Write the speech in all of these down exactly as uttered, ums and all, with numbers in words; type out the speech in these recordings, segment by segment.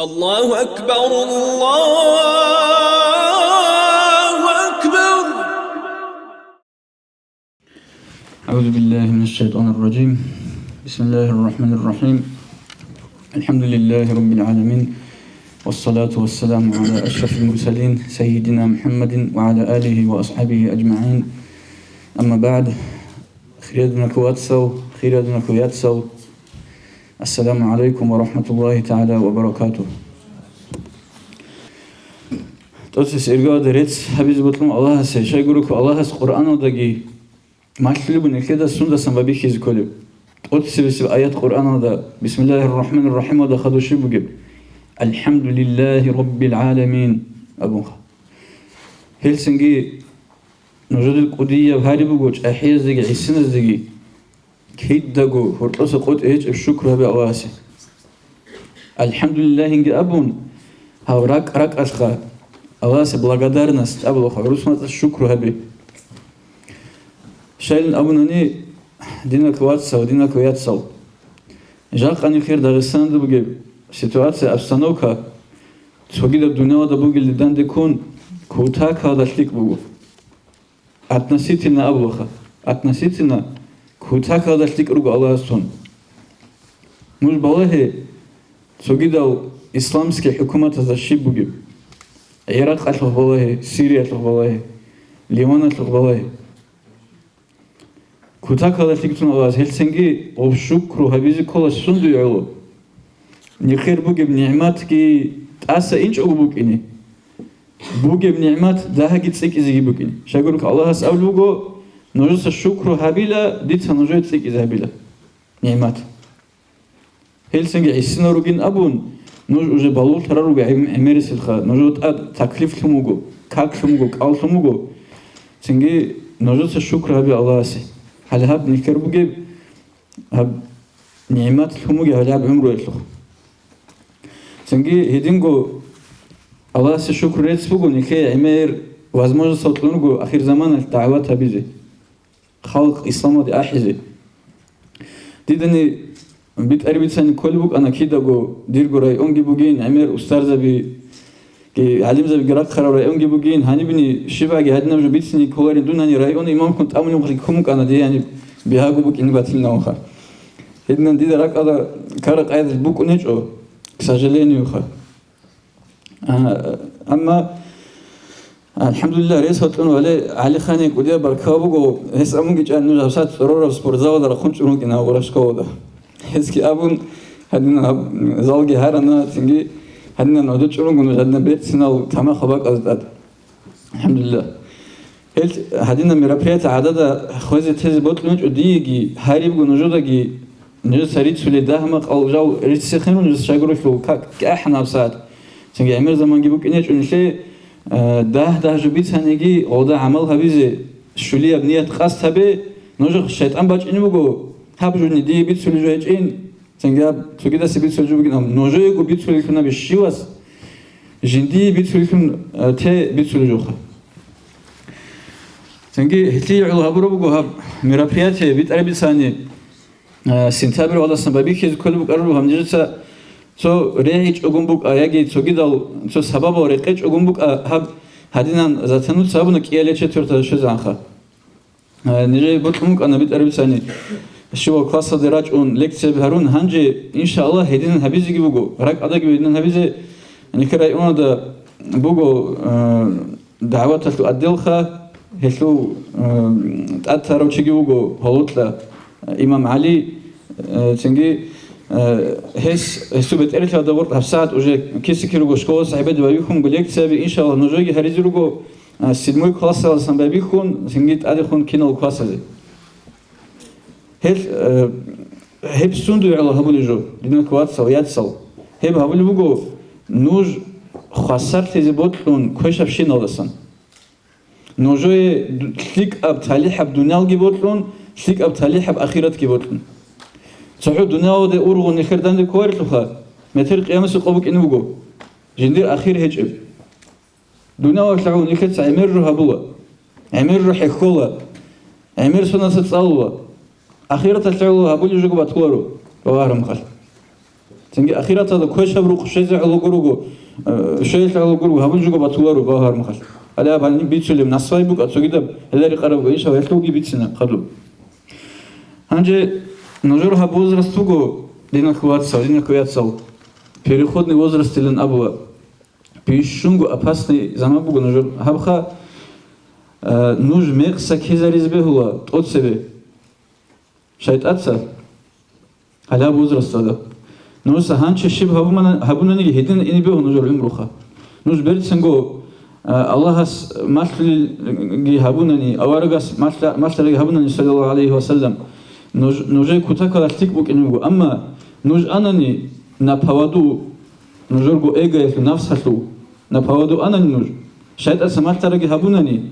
الله أكبر، الله أكبر. أعوذ بالله من الشيطان الرجيم. بسم الله الرحمن الرحيم. الحمد لله رب العالمين. والصلاة والسلام على أشرف المرسلين سيدنا محمد وعلى آله وأصحابه أجمعين. أما بعد. Хирадинахъ вацал, хирадинахъ яцал. Ассаламу гӀалайкум ва рахӀматуллагьи тагӀала ва баракатугь. ТӀоцес иргаладе рецц гьабизе бокьун Аллагьасе, щайгурелъул Аллагьас Къуръаналдаги малъулеб бугин нилъеда сундасан байбихьизе кколеб. ТӀоцебесеб аят Къуръаналда, Бисмиллагьир рахӀманир рахӀималда хадуб щиб бугеб? «АлхӀамдулиллагьи раббил гӀаламин», абунха. Гьелцинги нужеда кӀудияб гьари буго чӀахӀияздаги гӀисиназдаги. Кидаго гьоркьоса къотӀи гьечӀеб шукру гьабе Аллагьасе. «АлхӀамдулиллагьинги» абун, гьав ракӀ-ракӀалъха Аллагьасе благодарность абулаха, гӀурус мацӀалъ шукру гьабе. Щайилан абунани, динахъ вацал, динахъ яцал, жакъа нилъер Дагъистанда бугеб ситуация, обстановка цогидаб дуниялалда бугелде дандеккун кутакалда лъикӀ буго. Относительно абулаха. Относительно кутакалда лъикӀ руго Аллагьас тун. Нуж балагье, цогидал исламский хӀукуматазда щиб бугеб. ГӀиракъалъухъ балагье, Сириялъухъ балагье, Ливаналъухъ балагье. Кутакалда лъикӀ тун Аллагьас, гьелцинги гъоб шукру гьабизе ккола сундуй гӀоло. Нилъер бугеб нигӀматги тӀаса инчӀого букӀине. Бугеб нигӀмат дагьаги цӀикӀкӀизеги букӀин. Щайгурелъул Аллагьас абулеб буго, нужеца шукру гьабила, дица нужее цӀикӀкӀизе гьабила нигӀмат. Гьелцинги гӀисинал ругин абун, нуж уже балугълъарал руго гӀем-, гӀемериселха, нужер тӀад таклифлъун вуго, каклъун вуго, кӀаллъун вуго. Цинги нужеца шукру гьабе Аллагьасе. Гьале гьаб нилъер бугеб гьаб нигӀмат лъун бугеб гьалаб гӀумруялъухъ. Цинги гьединго Аллагьасе шукру рецц буго нилъее гӀемер возможность гьоркьун руго ахирзаманалъ дагӀват гьабизе, халкъ исламалде ахӀизе. Дидани битӀараб бицани кколеб букӀана кидаго, дирго районги бугин, гӀемер устарзаби, гӀалимзабиги рахъараб районги бугин, гьанибни щибаги гьадинаб жо бицине кколарин, дун гьаниб районный имамлъун тӀамулеб мухъли ккун букӀана, дие гьаниб бигьаго букӀине батилин абунха. Гьединан дида ракӀалда ккараб къайдалъ букӀунечӀо, к сожалению-ха. А, амма, алхӀамдулиллагь, рес гьоркьун вале, ГӀалиханил кӀудияб баркала буго, гьес абунги чӀан нуж гьабсагӀат цӀорораб спортзалалда рахъун чӀун рукӀина гъурашколалда. Гьесги абун, гьадинаб залги гьарана, цинги гьадинаб гӀодор чӀун руго нуж гьадинаб берцинал тамахал бакӀазда тӀад. АлхӀамдулиллагь. Гьел гьадинаб мероприятие гӀадада хвезе-тезе бокьун гьечӀо диеги, гьарибго нужедаги, нужеца рицулел дагь-макъал жал риццехъин нужеца щайгурелъул как-, кӀахӀана гьабсагӀат. Цинги гӀемер заманги букӀин гьечӀо нилъее, э, дагь-дагь жо бицаниги, гъолда гӀамал гьабизе, щулияб ният къасд гьабе, нужехъ шайтӀан бачӀине буго, гьаб жо дие бицулеб жо гьечӀин, цинги гьаб цогидаса бицулеб жо бугин, амма нужеего бицулелъун гьабе щивас, жиндие бицулелъун, э, те бицулеб жоха. Цинги гьелъие гӀоло гьабураб буго гьаб мероприятие битӀараб бицани, Э, сентябрь валасан байбихьизе кколеб букӀараб буго, гьанжеца цо регӀичӀогун букӀа, яги цогидал цо сабабал рекъечӀогун букӀа, гьаб гьадинан затануца абуна кӀияле четвертада щвезегӀанха. Э, нижее бокьун букӀана битӀараб бицани, щивав классалде рачӀун, лекцияби гьарун, гьанже, иншааллагь, гьединан гьабизеги буго, ракӀалдаги гьединан гьабизе, нилъер районалда буго, э, дагӀваталъул отделха, гьелъул, э, тӀад тарав чиги вуго гьолотӀа, э, имам ГӀали, э, цинги, э, гьес, гьесул бетӀералъавда гъоркь гьабсагӀат уже киса-кир руго школалъ гьебеде байбихьунго лекцияби, иншаллагь, нужееги гьаризе руго, э, седьмой классаласан байбихьун, цинги тӀадехун кинал классазе. Гьел, э, гьеб сундуе гӀоло гьабулеб жо, динахъ вацал, яцал? Гьеб гьабулеб буго, нуж хвасарлъизе бокьун квешабщиналдасан. Нужее ду-, лъикӀаб талихӀаб дуниялги бокьун, лъикӀаб талихӀаб ахиратги бокьун. ЦохӀо дуниялалде ургъун нилъер данде кколарелъулха, метер къиямасеб къо букӀине буго, жиндир ахир гьечӀеб. Дуниялалъ гӀун нилъеца гӀемер жо гьабула, гӀемер жо хӀехьола, гӀемер сонаса цӀалула. Ахираталъ гӀоло гьабулеб жого батуларо, Аллагь рахмалъ. Цинги ахираталда квешаб рукъ щвезе гӀолого руго, э, щвезе гӀолого руго, гьабун жого батуларо багьармухъалъ. Гьале гьаб гьаниб бицулеб насвай букӀа, цогидаб гьелда рекъараб, иншаллагь, гьелъулги бицина хадуб. Гьанже нужер гьаб возраст буго, диналъул вацал, диналъул яцал, переходный возраст илан абула. Бищунго опасный заман буго нужер гьабха, э, нуж мекъса ккезаризе бегьула тӀоцебе. ШайтӀаца гьалаб возрасталда. Нужеца гьанже щиб гьабумана-, гьабунаниги гьедин ине бегьун нужер гӀумруха. Нуж берцинго, а, Аллагьас малъулелги гьабунани, аварагас малъа-, малъаралги гьабунани, саллаллагьу гӀалайгьи ва саллам, нуж, нужее кутакалда лъикӀ букӀине буго. Амма нуж анани на поводу нужерго эгоялъул, нафсалъул, на поводу анани нуж, шайтӀаца малъаралги гьабунани,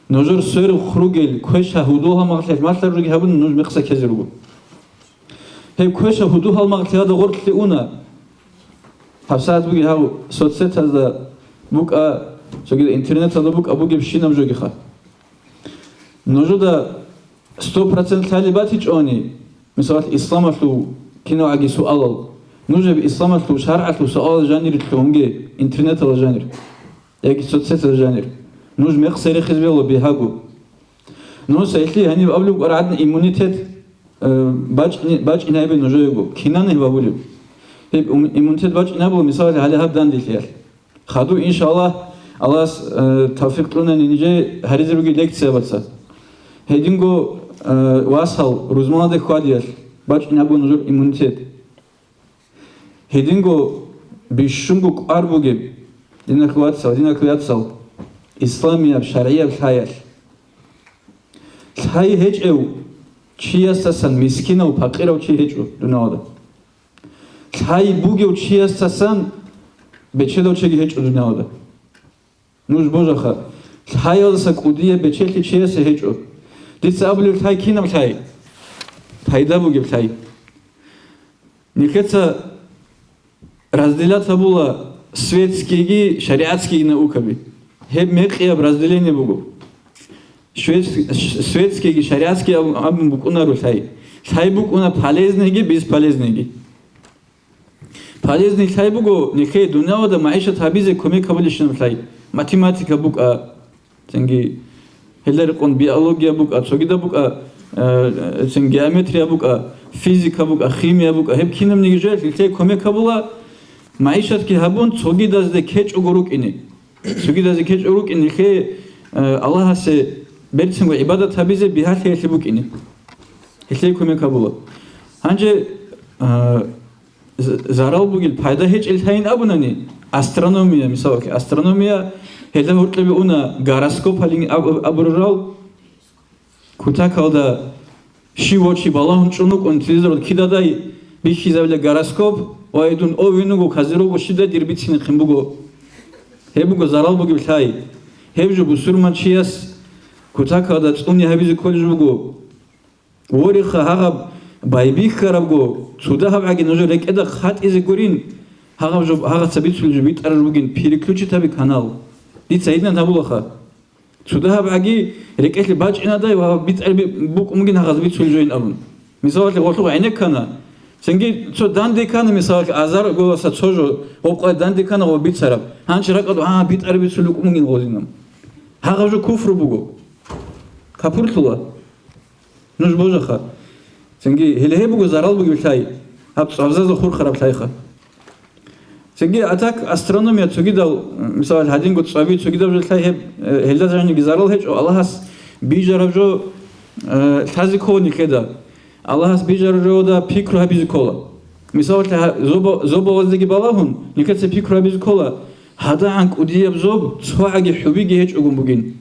нужер сверухъ ругел квеша гьудул-гьалмагълъиялъ малъаралги гьабуна, нуж мекъса ккезе руго. Гьеб квеша гьудул-гьалмагълъиялда гъорлъе уна. ГьабсагӀат бугеб гьав соцсетазда букӀа, цогидал интернеталда букӀа бугебщинаб жогиха. Нужеда сто процент лъалеб батичӀони, мисалалъ, исламалъул киналгӀаги суалал, нужеб исламалъул, шаргӀалъул суалал жанирлъун унге, интернеталда жанир, яги соцсетазда жанир. Нуж мекъ серехизе бегьула бигьаго. Нужеца гьаниб абулеб букӀараб гӀадин иммунитет, э, бачӀни-, бачӀинабе нужеего. Кинани гьеб абулеб? Гьеб ум-, иммунитет бачӀинабула, мисалалъ, гьале гьаб данделъиялъ. Хадуб, иншаллагь, Аллагьас, э, тавфикъ кьунани нижее гьаризе ругел лекциябаца. Гьединго, э, васал рузманалде хьвадиялъ бачӀинабула нужер иммунитет. Гьединго бищунго кӀвар бугеб, диналъул вацал, диналъул яцал, исламияб, шаргӀияб лъаялъ. Лъай гьечӀев чиясдасан мискинав, пакъирав чи гьечӀо дуниялалда. Лъай бугев чиясдасан бечедав чиги гьечӀо дуниялалда. Нуж божаха, лъаялдаса кӀудияб бечелъи чиясе гьечӀо. Дица абулеб лъай кинаб лъай? Пайда бугеб лъай. Нилъеца разделять гьабула светскийги шаригӀатскийги наукаби. Гьеб мекъияб разделение буго. Швец-, ш-, светскийги шаригӀатскийги абун, абун букӀунаро лъай. Лъай букӀуна полезнийги бесполезнийги. Полезный лъай буго нилъее дуниялалда магӀишат гьабизе кумек гьабулебщинаб лъай. Математика букӀа, цинги гьелда рекъон биология букӀа, цогидаб букӀа, э, цин геометрия букӀа, физика букӀа, химия букӀа. Гьеб кинабниги жоялъ нилъее кумек гьабула, магӀишатги гьабун, цогидазде ккечӀого рукӀине. Цогидазде ккечӀого рукӀине нилъее, э, Аллагьасе берцинго гӀибадат гьабизе бигьалъиялъе букӀине. Гьелъие кумек гьабула. Гьанже, э, з-, зарал бугел, пайда гьечӀел лъайин абунани, астрономия, мисалалъе, астрономия, гьелда гьоркьобе уна гороскоп гьалин аб-, абурал, кутакалда щив вачи балагьун чӀун вукӀун, телевизоралда кидадай бихьизабила гороскоп, ва идун овен вуго, козерог вуго, щибдай дир бицинехъин буго. Гьеб буго зарал бугеб лъай. Гьеб жо бусурманчияс кутакалда цӀуне гьабизе кколеб жо буго. Вориха, гьагъаб байбихьарабго, цо дагьабгӀаги нужер рекӀеда хатӀизе гурин, гьагъаб жо, гьагъаца бицулеб жо битӀараб жо бугин, переключить гьабе канал. Дица гьединан гьабулаха. Цо дагьабгӀаги рекӀелъе бачӀинадай ва битӀараб букӀун бугин гьагъаз бицулеб жоин абун. Мисалалъе, гъолъухъ гӀенеккана, цинги цо данде ккана, мисалалъе, азар голоса цо жо, гъоб къай данде ккана гъоб бицараб. Гьанчи ракӀад, а, битӀараб бицулеб букӀун бугин гъозинаб. Гьагъаб жо куфру буго. Капурлъула. Нуж божаха. Цинги гьеле гьеб буго зарал бугеб лъай. Гьаб цӀвабзазда хурхараб лъайха. Цинги, а так, астрономия цогидал, мисал, гьадинго цӀваби цогидаб жо лъай гьеб, э, гьелда жаниги зарал гьечӀо, Аллагьас бижараб жо, э, лъазе ккола нилъеда. Аллагьас бижараб жода пикру гьабизе ккола. Мисал, гьа-, зоба-, зобалаздеги балагьун, нилъеца пикру гьабизе ккола, гьадагӀан кӀудияб зоб цогӀаги хӀубиги гьечӀогун бугин.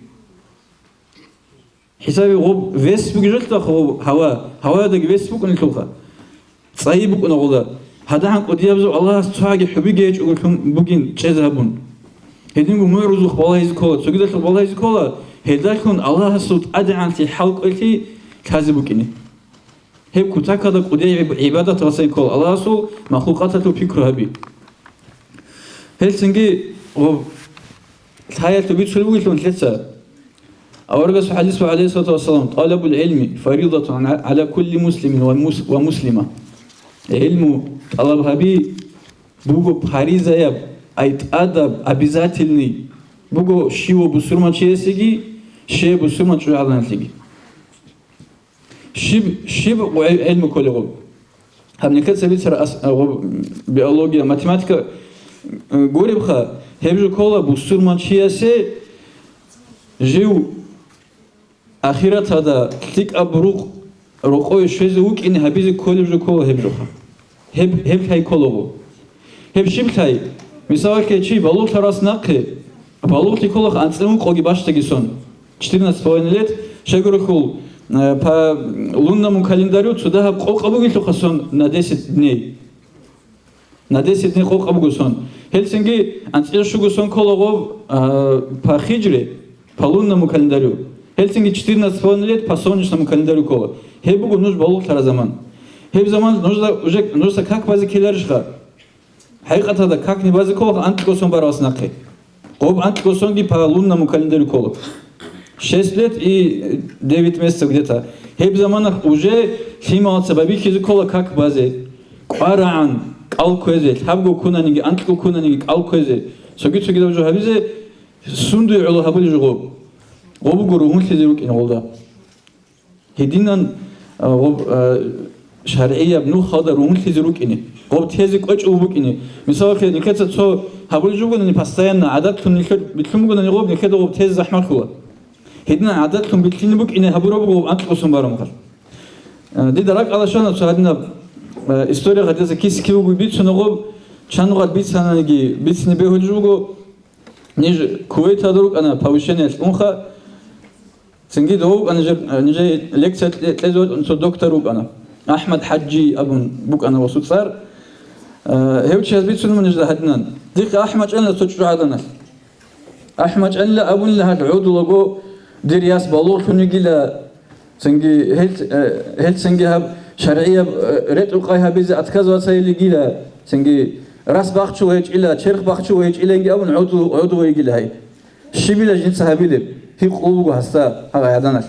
ХӀисаби гъоб вес бугеб жолъа гъоб гьава, гьаваялдаги вес букӀунелъулха. ЦӀайи букӀуна гъода. ГьадагӀан кӀудияб зоб Аллагьас цогӀаги хӀубиги гьечӀогулъун бугин чӀезе гьабун. Гьединго мугӀрузухъ балагьизе ккола, цогидалъухъ балагьизе ккола, гьелдалъун Аллагьасул тӀадегӀанлъи хӀалкӀолъи лъазе букӀине. Гьеб кутакалда кӀудияй гӀиб-, гӀибадат гьасай ккола, Аллагьасул махлукъаталъул пикру гьаби. Гьелцинги гъоб лъаялъул бицулеб бугелъул нилъеца. Аварагас хӀадис ва, гӀалайгьиссалату вассалам, «ТӀалабул гӀилми фаридатун гӀа-, гӀала кулли муслимин ва мус-, ва муслима». ГӀилму тӀалаб гьаби буго паризаяб, ай тӀадаб, обязательный буго щивав бусурманчиясеги, щивав бусурман чӀужугӀаданалъеги. Щиб, щиб гӀел-, гӀелму кколеб гъоб? Гьаб нилъеца бицара ас-, гъоб, биология, математика, э, гуребха, гьеб жо ккола бусурманчиясе жив ахираталда лъикӀаб рукъ рокъове щвезе вукӀине гьабизе кколеб жо ккола гьеб жоха. Гьеб, гьеб лъай кколаго. Гьеб щиб лъай? Мисалалъе, чи балугълъарас нахъе, балугълъи кколаха анцӀила ункъоги бащдаги сон, четырнадцать с половиной лет, щайгурелъул, э, по лунному календарю цо дагьаб къокъаб бугелъулха сон на десять дней. На десять дней къокъаб буго сон. Гьелцинги анцӀила щуго сон кколаго, а, по хиджре, по лунному календарю. Гьелцинги четырнадцать с половиной лет по солнечному календарю ккола. Гьеб буго нуж балугълъараб заман. Гьеб заман нужда уже, нужеца как базе ккеларищха? ХӀакъикъаталда как не базе ккола анкьго сон барабас нахъе. Гъоб анкьго сонги по лунному календарю ккола. Шесть лет и девять месяцев где-то. Гьеб заманахъ уже лъималаца байбихьизе ккола как базе. КӀварагӀан кӀал кквезе, лъабго ккунаниги, анкьго ккунаниги кӀал кквезе. Цоги-цогидаб жо гьабизе, сундуе гӀоло гьабулеб жо гъоб? Гъоб буго ругьунлъизе рукӀине гъолда. Гьединан, а, гъоб, а, шаргӀияб нухалда ругьунлъизе рукӀине, гъоб тезе кӀвечӀого букӀине. Мисалалъе, нилъеца цо гьабулеб жо бугони, постоянно гӀадатлъун нилъер битлъун бугони гъоб, нилъеда гъоб тезе захӀмалъула. Гьединан гӀадатлъун битлъине букӀине гьабураб буго гъоб анкьго сон бараб мехалъ. Э, дида ракӀалда щвана цо гьадинаб, э, история гьадинаб киси-кивего бицуна гъоб, чан гъад бицананиги, бицине бегьулеб жо буго, ниж Кувейталда рукӀана повышениялъ унха, цинги дов вукӀана нижер, э, нижее лекция кье-, кьезе вачӀун цо доктор вукӀана. АхӀмад ХӀажи абун букӀана гъосул цӀар. Э, гьев чияс бицунеб нижда гьадинан. Дихъе ахӀи мачӀанила цо чӀужугӀаданалъ. АхӀи мачӀанила абунила гьал гӀодулаго дир яс балугълъун йигила, цинги гьел, э, гьелцинги гьаб шаргӀияб, э, ретӀел-къай гьабизе отказываться йилигила, цинги рас бахчула гьечӀила, черх бахчула гьечӀиланги абун гӀоду-, гӀодула йигила гьай. Щибила жинца гьабилеб? Гьикъулеб буго гьасда гьагъай гӀаданалъ.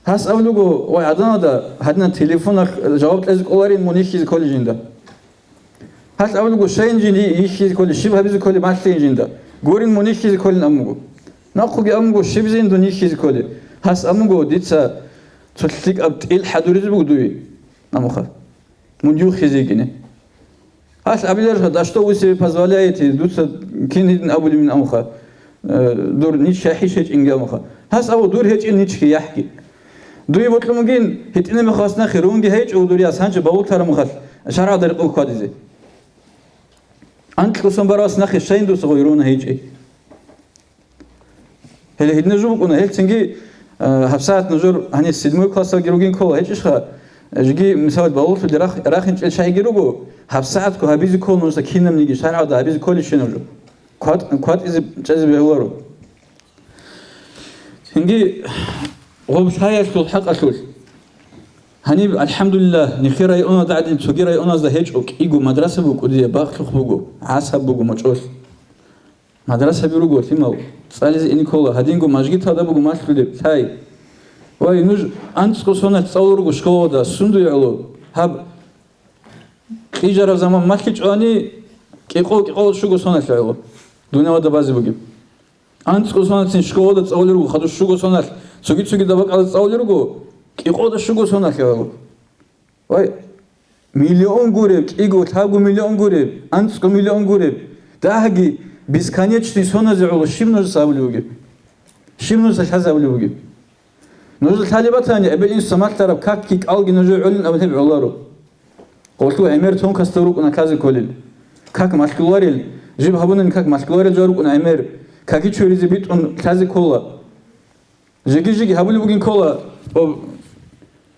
Гьас абулеб буго, вай, гӀаданалда гьадинаб телефоналъ жаваб кьезе кӀоларин мун йихьизе кколей жинда. Гьас абулеб буго, щайин жин йихьизе кколей, щиб гьабизе кколей малъейин жинда. Гурин мун йихьизе кколин абун буго. Нахъеги абун буго, щиб жин дун йихьизе кколей. Гьас абун буго, дица цо лъикӀаб тӀил хӀадуризе буго дуе, амуха. Мун юхизе йикӀине. Гьалъ абиларха, да что вы себе позволяете, дуца кин гьедин абулебин амуха, э, дур нич хӀехӀищ гьечӀинги амуха. Гьас абу, дур гьечӀин ничги яхӀги. Дуе бокьун бугин, гьитӀинаб мехалъ нахъе рунги гьечӀо дур яс, гьанже балугълъараб мехалъ шаргӀалда рекъон хьвадизе. Анкьго сон барабас нахъе щайин дуца гъой руна гьечӀей. Гьеле гьединаб жо букӀуна, гьелцинги, э, гьабсагӀат нужер гьанир седьмой классалги ругин ккола, гьечӀищха, жеги, мисал, балугълъуде рах-, рахинчӀел чагӀиги руго, гьабсагӀатго гьабизе ккола нужеца кинабниги шаргӀалда гьабизе кколей щинаб жо. КватӀ-, кватӀизе чӀезе бегьуларо. Цинги гъоб лъаялъул хӀакъалъулъ. Гьаниб, алхӀамдулиллагь, нихъе районалда гӀадин цоги районазда гьечӀо, кӀиго мадраса букӀудияб, бакълъухъ буго, гӀасаб буго мочӀолъ. Мадрасаби руго, лъимал, цӀализе ине ккола, гьадинго мажгиталда буго малъулеб, лъай. Вай, нуж анцӀго соналъ цӀалул руго школалда, сундуе гӀоло, гьаб кьижараб заман малъичӀони, кӀикъо-кӀикъо щуго соналъ гӀоло, дунялалда базе бугеб. АнцӀго сонацин школалда цӀалулел руго, хадур щуго соналъ, цоги-цогидал бакӀалда цӀалулел руго, кӀикъода щуго соналъ гӀоло. Вай, миллион гуреб, кӀиго, лъабго миллион гуреб, анцӀго миллион гуреб, дагьги бесконечный соназе гӀоло щиб нужеца абулеб бугеб? Щиб нужеца лъазе абулеб бугеб? Нужеда лъалеб батани, эбел-инсуца малъараб какги кӀалги нужее гӀолин абун гьеб гӀоларо. Гъолъул гӀемер тонкостал рукӀуна лъазе кколел. Как малъуларел, жиб гьабунани как малъуларел жо рукӀуна гӀемер. Каки чуризе битӀун лъазе ккола. Жеги-жеги гьабулеб бугин ккола, об,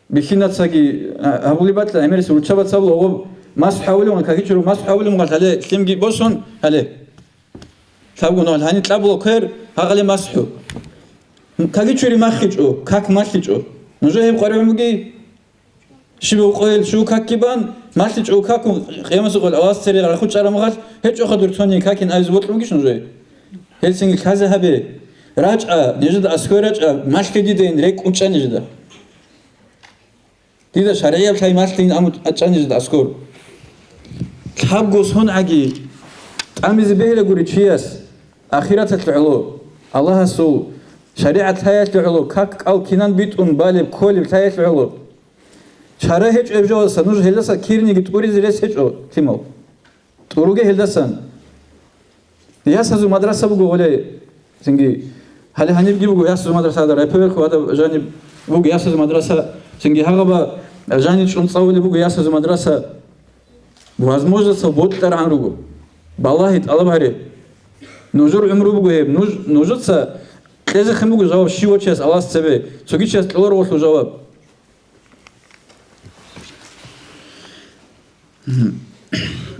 бихьинацаги, а, гьабулеб батла гӀемерис руччабац абула, об, масхӀу гьабулеб, каки чуру масхӀу гьабулеб, гьале лъимги босун, гьале. Лъабго нагъал гьаниб кьабула квер, гьагъале масхӀу. Каки чури маххичӀо, как малъичӀо. Нужее гьеб къваригӀун бугей? Щиб гьукъоял щуго какги бан, малъичӀого какун, къиямасеб къоялъ Аллагьас цере рахучӀараб мехалъ, гьечӀоха дур цониги какин абизе бокьун бугищ нужее? Гьелцинги лъазе гьабе. РачӀа, нижеда аскӀове рачӀа, малъе дидайин, рекӀкӀун чӀа нижеда. Дида шаргӀияб лъай малъин аму ачӀанижда аскор. Лъабго сонгӀаги тӀамизе бегьилагури чияс ахираталъе гӀоло, Аллагьасул шаригӀат лъаялъе гӀоло, как-кӀал кинан битӀун балеб, кколеб лъаялъе гӀоло. Чара гьечӀо гьеб жоялдаса, нуж гьелдаса кириниги тӀуризе рес гьечӀо лъимал. ТӀуруге гьелдасан. Ясазул мадраса буго гъоле, цинги, гьале гьанибги буго ясазул мадраса, гьадаб райповерху, гьадаб жаниб буго ясазул мадраса, цинги гьагъаба жаниб чӀун цӀалулеб буго ясазул мадраса. Возможностал бокьарагӀан руго. Балагье, тӀалаб гьаре. Нужер гӀумру буго гьеб. Нуж, нужеца кьезехъин буго жаваб щивав чияс Аллагьас цебе, цоги чияс кьоларо гъолъул жаваб.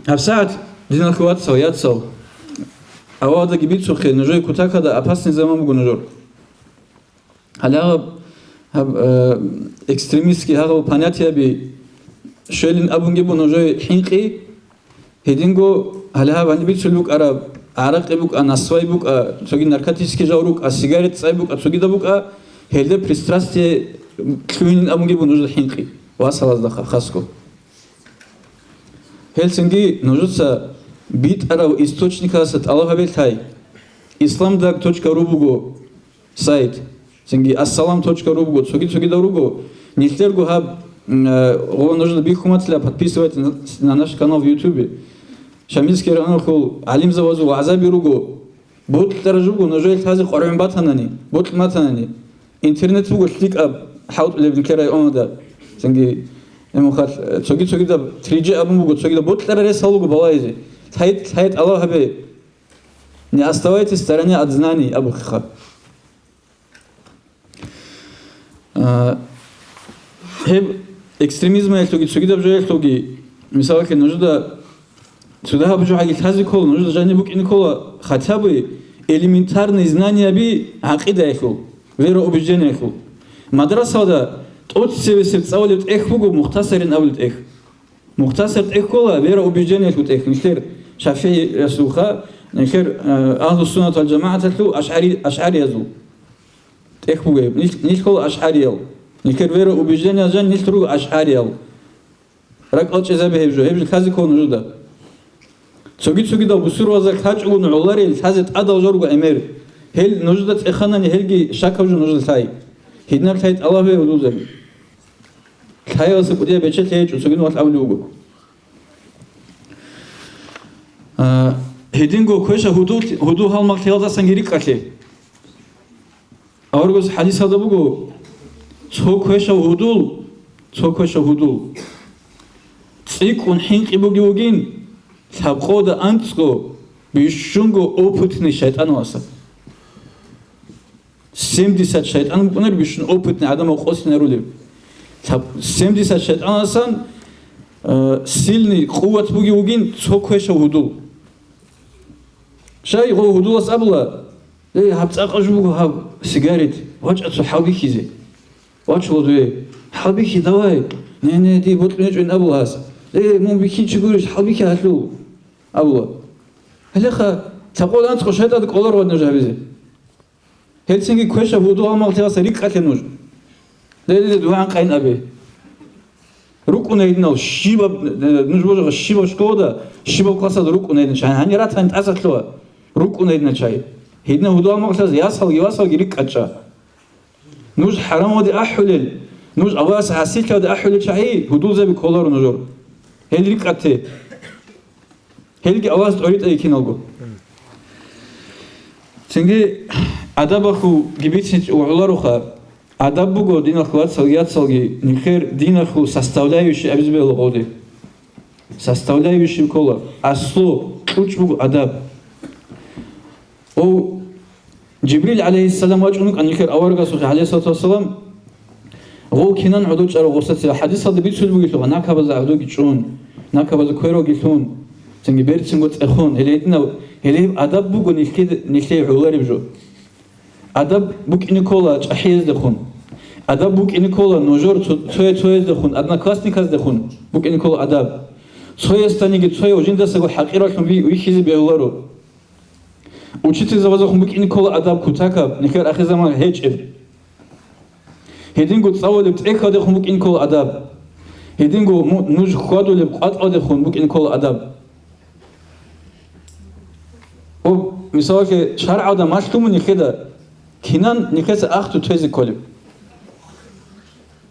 ГьабсагӀат, диналъул вацал, яцал, авалдаги бицухъе, нужее кутакалда опасный заман буго нужер. Гьале гьаб, гьаб, э, экстремистский гьагъал понятияби щвелин абунги буго нужее хӀинкъи, гьединго гьале гьаб гьаниб бицулеб букӀараб, гӀаракъи букӀа, насвай букӀа, цоги наркотический жал рукӀа, сигарет цӀай букӀа, цогидаб букӀа, гьелда пристрастие лъугьинин абунги буго нужер хӀинкъи, васалазда ха-, хасго. Гьелцинги нужеца битӀарав источникалдаса тӀалаб гьабе лъай. Исламдаг точка ру буго сайт, цинги ассалам точка ру буго, цоги-цогидал руго. Нилъерго гьаб, м, э, гъо нужеда бихьун батила, подписывайтесь на, на наш канал в Ютубе. Шамилский районалъул гӀалимзабазул вагӀзаби руго. Бокьараб жо буго, нужее лъазе къваригӀун батанани, бокьун батанани. Интернет буго лъикӀаб хӀалтӀулеб нилъер районалда. Цинги, гьебмехалъ, цоги-цогидаб три джи абун буго, цогидаб бокьараб ресал руго балагьизе. Лъай-, лъай тӀалаб гьабе. Не оставайтесь в стороне от знаний, абухъиха. А, гьеб экстремизмаялъулги, цогидаб жоялъулги, мисалалъе, нужеда цо дагьаб жо гьаги лъазе ккола, нужеда жаниб букӀине ккола хотя бы элементарные знанияби гӀакъидаялъул, вероубеждениялъул. Мадрасалда тӀоцебесеб цӀалулеб тӀехь буго, Мухтасарин абулеб тӀехь. Мухтасар тӀехь ккола вероубеждениялъул тӀехь, нилъер шафигӀиясулха, нилъер, э, агьлу-суннат вал жамагӀаталъул ашгӀари-, ашгӀариязул тӀехь бугеб. Нилъ, нилъ ккола ашгӀариял. Нилъер вероубеждениялъ жан нилъ руго ашгӀариял. РакӀал чӀезабе гьеб жо, гьеб жо лъазе ккола нужеда. Цоги-цогидал бусурбабазда лъачӀого гӀоларел лъазе тӀадал жо руго гӀемер. Гьел нужеда цӀеханани, гьелги щакаб жо нужеда лъай. Гьединаб лъай тӀалаб гьабе, гьудулзаби. Лъаялдаса кӀудияб бечелъи гьечӀо, цогидал абулеб буго. А, гьединго квеша гьудул, гьудул гьалмагълъиялдасанги рикӀкӀалъе. Аварагас хӀадисалда буго, цо квешав гьудул, цо квешав гьудул цӀикӀкӀун хӀинкъи буги вугин, лъабкъода анцӀго бищунго опытный шайтӀаналдаса. Семдесят шайтӀан букӀунар бищун опытный гӀадамал къосинарулев. Лъаб-, семдесят шайтӀаналдасан, э, сильный, къуват буги вугин цо квешав гьудул. Шай гъо гьудулас абула: «Э, гьаб цӀакъа жо буго гьаб сигарет, вачӀа цо хӀалбихьизе». Вачула дуе. «ХӀалбихьи, давай». «Не, не, дие бокьун гьечӀин», абула гьас. «Э, мун бихьинчи гурищ, хӀалбихьи гьалъул», абула. Гьелеха, лъабкъода анцӀго шайтӀада кӀоларо гьадин жо гьабизе. Гьелцинги квешаб гьудул гьалмагълъиялдаса рикӀкӀалъе нуж. Ле, ле, ле, дугӀан къайин абе. РукӀуна гьединал щибаб, э, нуж божагъа щибаб школада, щибаб классалда рукӀуна гьедин чай. Гьанир ратани тӀасалъула. РукӀуна гьединал чай. Гьединал гьудул гьалмагълъиялдаса ясалги васалги рикӀкӀачӀа. Нуж хӀарамалде ахӀулел, нуж Аллагьасе гӀасилъиялде ахӀулел чагӀи гьудулзаби кколаро нужер. Гьел рикӀкӀате. Гьелги Аллагьас тӀоритӀаги киналго. Цинги адабалъулги бицинчӀ гӀолароха. Адаб буго, диналъул вацалги яцалги, нилъер диналъул составляющий абизе бегьула гъоде. Составляющий ккола, аслу, кьучӀ буго адаб. О, Жибрил гӀалайгьиссалам вачӀун вукӀан нилъер аварагасухъе, гӀалайгьиссалату вассалам, гъов кинан гӀодов чӀарав гъосаца, хӀадисалда бицулеб бугелъул, накабазда гӀодовги чӀун, накабазда квералги лъун, цинги берцинго цӀехун, гьеле гьединав, гьеле гьеб адаб буго нилъе-, нилъее гӀолареб жо. Адаб букӀине ккола чӀахӀияздехун. Адаб букӀине ккола нужер цо-, цояй-цояздехун, одноклассниказдехун букӀине ккола адаб. Цоясданиги цояв жиндасаго хӀакъиралъун ви-, вихьизе бегьуларо. Учительзабазехун букӀине ккола адаб кутакаб, нилъер ахирзаман гьечӀеб. Гьединго цӀалулеб тӀехьалдехун букӀине ккола адаб. Гьединго му-, нуж хьвадулеб къватӀалдехун букӀин ккола адаб. Об, мисалалъе, шаргӀалда малъумун нилъеда, кинан нилъеца ахту тезе кколеб?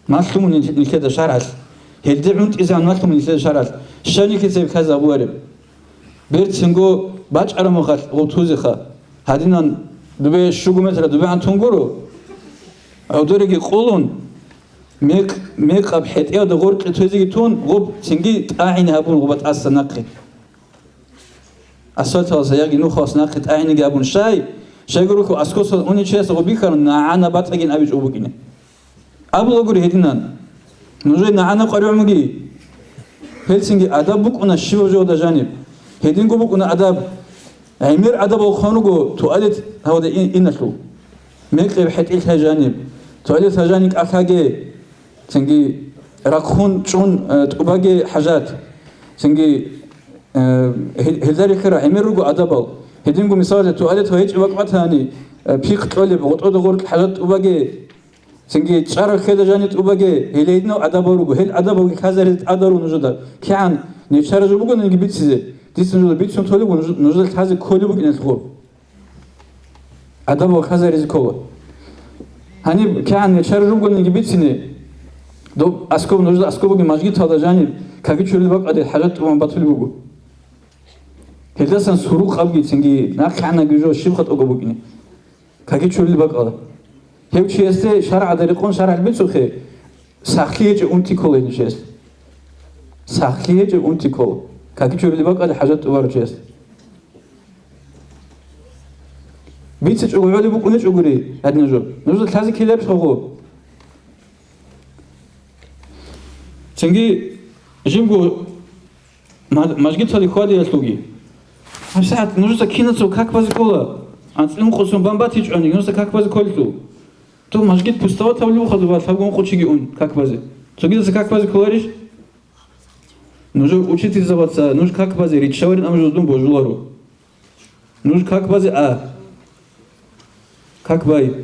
Малъумун нилъ-, нилъеда шаргӀалъ. Гьелде гӀунтӀизегӀан малъумун нилъеда шаргӀалъ. Щай нилъеца гьеб лъазе гьабулареб? Берцинго бачӀараб мехалъ гъутузеха. Гьадинан дубе щуго метра дубегӀан тун гуро. ГӀодореги къулун, мекъ-, мекъаб хӀетӀеялда гъоркье тезеги тун, гъуб цинги тӀагӀине гьабун гъуба тӀаса нахъе. Асфальталаса яги нухалас нахъе тӀагӀинеги гьабун. Щай? Щайгурелъул аскосал унев чияс гъуб бихьарун, нагӀана батӀагин абичӀо букӀине. Абулагури гьединан. Нужее нагӀана къваригӀун буги. Гьелцинги адаб букӀуна щибаб жода жаниб. Гьединго букӀуна адаб. ГӀемер адабал хъван руго туалет гьавада ин-, иналъул. Мекъи хӀетӀил лъай жаниб. Туалет лъай жаниб кӀалъаге. Цинги рахъун чӀун, э, тӀубаге хӀажат. Цинги, э, гьел-, гьелда рихьара гӀемер руго адабал. Гьединго мисалалъе туалет ва гьечӀеб бакӀ батани, э, пихъ кьолеб, гъотӀода гъоркь хӀажат тӀубаге. Цинги чӀарал хьеда жани тӀубаге, гьел гьединал адабал руго, гьел адабалги хазаризе тӀадару нужеда. КигӀан нечара жо бугониги бицизе, дица нужеда бицун толеб буго, нуж-, нужеда лъазе кколеб букӀиналъухъ. Адабал хазаризе ккола. Гьаниб кигӀан нечара жо бугониги бицине, доб аскоб нужеда аскоб бугеб мажгиталда жаниб, каки чурли бакӀалде хӀажат тӀубан батулеб буго. Гьелдасан сурукъабги цинги нахъгӀанаги жо щиб хатӀого букӀине. Каки чурли бакӀала. Гьев чиясде шаргӀалда рекъон шаргӀалъ бицухъе, сахлъи гьечӀеб унти ккола гьев чиясде. Сахлъи гьечӀеб унти ккола. Каки чурли бакӀали хӀажат тӀубарав чиясде. БицичӀого гӀолеб букӀуничӀогури гьадинаб жо. Нужеда лъазе ккеларищ гъо? Цинги жибго Ма-, мажгиталде хьвадиялъулги. ГьабсагӀат нужеца киназго как базе ккола? АнцӀила ункъо сон бан батичӀони, нужеца как базе кколелъул? Дов мажгит пустоватав лъугьа, дова лъабго ункъо чиги ун как базе. Цогидаса как базе кколарищ? Нужер учительзабаца нуж как базе риччаларин, амма жуздун божуларо. Нуж как базе а. Как бай.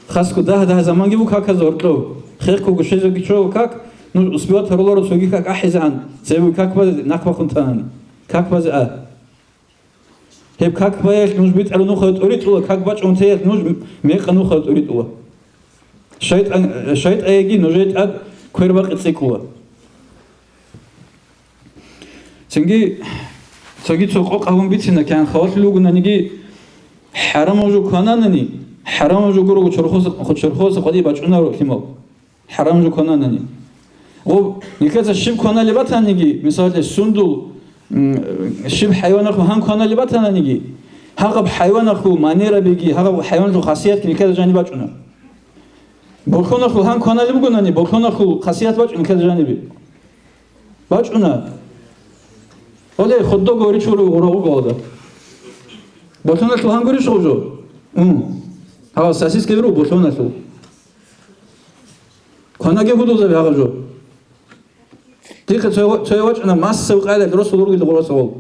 Хасго дагь-дагь заманги буго каказда гьоркьов. Хехго гушезеги чӀого как, нуж успевать гьаруларо цоги как ахӀизегӀан, цебе как базе нахъ бахъун танани. Как базе а. Гьеб как баялъ нуж битӀараб нухалъ тӀуритӀула, как бачӀун теялъ нуж мекъа нухалъ тӀуритӀула. ШайтӀан, шайтӀаеги нужее тӀад квер бакъи цӀикӀкӀула. Цинги цоги цо къокъ гьабун бицина, кигӀан халалъулев вугонаниги, хӀарамав жо квананани, хӀарамав жо гурого чорхоса, чорхоса къватӀибе бачӀунаро лъимал. ХӀарамав жо квананани. Гъоб, нилъеца щиб кваналеб батаниги, мисалалъе, сундул, м, щиб хӀайванахъ гьан кваналеб батананиги, гьагъаб хӀайванахъул манерабиги, гьагъаб хӀайваналъул хасиятги нилъеда жаниб бачӀуна. Болъонахъул гьан кваналеб бугонани, болъонахъул хасият бачӀун нилъеда жанибе. БачӀуна. Оле, худдого ричуру гъура гъугъалда. Болъоналъул гьангурищ гъужо? М. Гьав сосиска виру болъоналъул. Кванаге гьудулзаби гьагъа жо. Дихъе цо-, цо вачӀана массав къайдал росул ругел гъурасавал.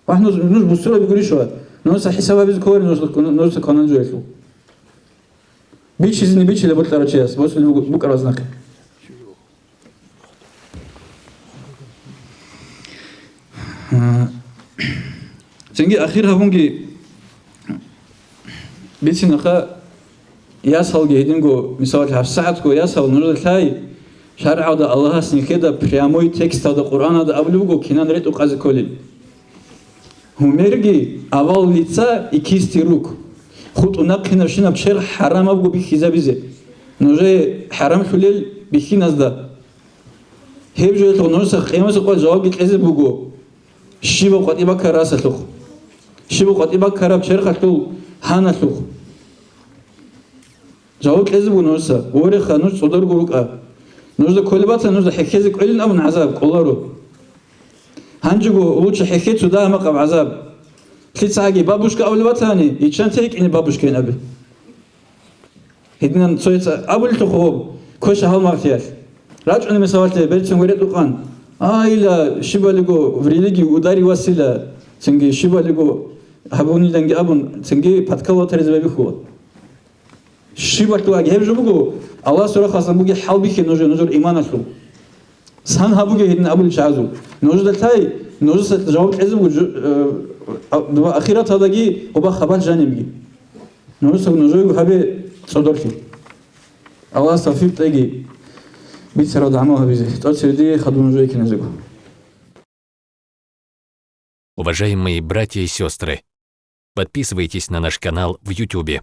Вагь, нуж, нуж бусураб гурищ ва? Нуж са хӀисаб гьабизе кколари нуж, нуж са кванан жоялъул. Бичизни бичила бокьарав чияс, босулеб буго-, букӀараз нахъе. Цинги ахир гьабунги бицинаха, ясалги гьединго, мисалалъе, гьабсагӀатго ясал нужеда лъай, шаргӀалда Аллагьас нилъеда прямой тексталда Къуръаналда абулеб буго кинан ретӀухъазе кколел. Гьумерги авал лица и кисти рук. ХутӀун нахъинабщинаб черх хӀарамабго бихьизабизе. Нужее хӀарамлъулел бихьиназда. Гьеб жоялъухъ нужеца къиямасеб къоялъ жавабги кьезе буго. Щибаб къватӀиб баккараб расалъухъ? Щибаб къватӀиб баккараб черхалъул гьаналъухъ? Жаваб кьезе буго нужеца. Вореха, нуж цӀодорго рукӀа. Нужда кколеб батани, нужда хӀехьезе кӀвелин абун гӀазаб кӀоларо. Гьанжего лучше хӀехье цо дагьа-макъаб гӀазаб. Лъицаги бабушка абулеб батани, иччан текӀине бабушкайин абе. Гьединан цояца абулелъухъ гьоб, квеша гьал магълъиялъ. РачӀуна мисалалъе берцин веретӀухъан. Айла, щибалиго в религию ударил васила, цинги щибалиго гьабуниланги абун, цинги подкалывать гьаризе байбихьула. Щибалъугьаги гьеб жо буго, Аллагьас рахъасан буги хӀалбихье нужер, нужер иманалъул. Сан гьабуге гьедин абулел чагӀазул. Нужеда лъай, нужеца жаваб кьезе буго жо-, э, а-, ахираталдаги гъоба хабалъ жанибги. Нужеца нужеего гьабе цӀодорлъи. Аллагьас тавфикъ кьеги бицаралда гӀамал гьабизе. ЦӀоцебе дие хадуб нужее киназего. Уважаемые братья и сестры, подписывайтесь на наш канал в Ютубе.